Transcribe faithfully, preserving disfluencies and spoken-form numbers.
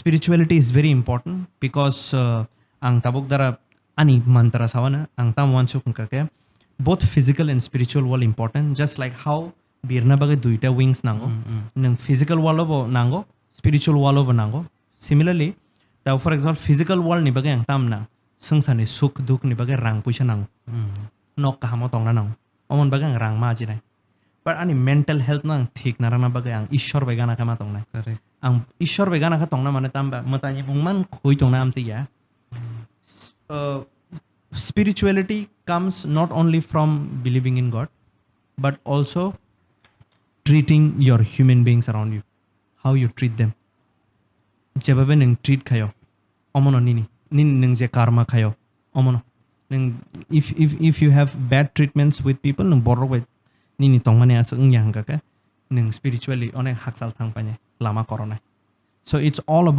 Spirituality is very important because uh, ang tabuk dara ani mantra sawana ang tam wansuk hwnkha khe both physical and spiritual world important, just like how birna bagwi duita wings nango. Nwng physical world bo nango, spiritual world bo nango. Similarly, ta for example physical world ni bagwi ang tam nang, swngsa ni suk duk ni bagwi rang puisa nango, nok kahamo tongna nango, omon bagwi ang rang ma ajinai. But ani mental health no ang thik na rana bagwi ang Ishwar bai gana khe ma tongnai. Ang Ishwar bai gana khe tongna mane tamba mwtai ni bung man khui tongna amtwi ya. Uh, spirituality comes not only from believing in God, but also treating your human beings around you, how you treat them. Jebabe nwng treat khayo, omono nini nini nwng je karma khayo, omono nwng, if if if you have bad treatments with people, nwng borok bai nini tongmani aswk wngya hwnkha khe nwng spiritually onek hakchal thang painai, lama koronai. So it's all about